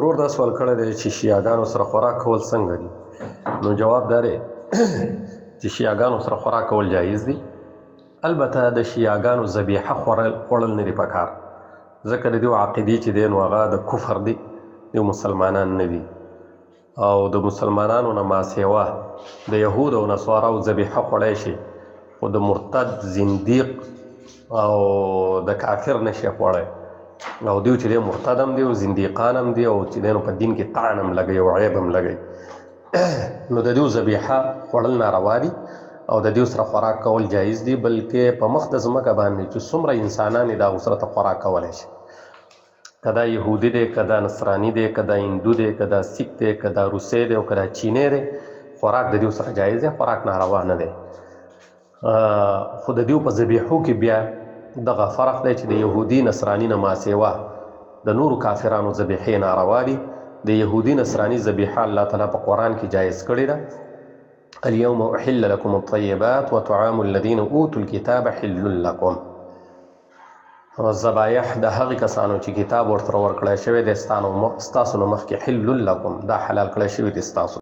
ورور دا سوال کړی دی چې شیعاګانو سره خوراک کول څنګه دي؟ نو جواب دا دی چې شیعاګانو سره خوراک کول جایز دي، البته د شیعاګانو ذبیحه خوړل نه دي پکار، ځکه د دیو عقیدې چې دی نو هغه د کفر دی، دیو مسلمانان نه دي او د مسلمانانو نه ماسیوا د یهود او نصاراو ذبیحه خوړی شي، خو د مرتد، زندیق او د کافر نشي خوړی. او دیو چې دی مرتد هم دی او زندیقان هم دی او چې دی نو په دین کې طعن هم لګوي او عیب هم لګوي، نو د دیو ذبیحه خوړل ناروا دي او د دیو سره خوراک کول جایز دي، بلکې په مخ د ځمکه باندې چې څومره انسانان دي د هغو سره ته خوراک کولی شي، که دا یهودي دی، که دا نصراني دی، که دا هندو دی، که دا سیک دی، که دا روسی دی او که دا چینی دی، خوراک د دیو سره جایز دی، خوراک ناروا نه دی. خو د دیو په ذبیحو کې بیا دغه فرق دی چې د یهودي نصراني نه ماسیوا د نورو کافرانو ذبیحې ناروا دي. د یهودي نصراني ذبیحه الله تعالی په قرآن کې جایز کړې ده، اليوم احل لكم الطيبات وطعام الذين اوتوا الكتاب حل لكم. ذبایح د هغه کسانو چې کتاب ورته ورکړی شوی دی ستاسو نه مخکې حل لکم، دا حلال کړی شوی دی ستاسو.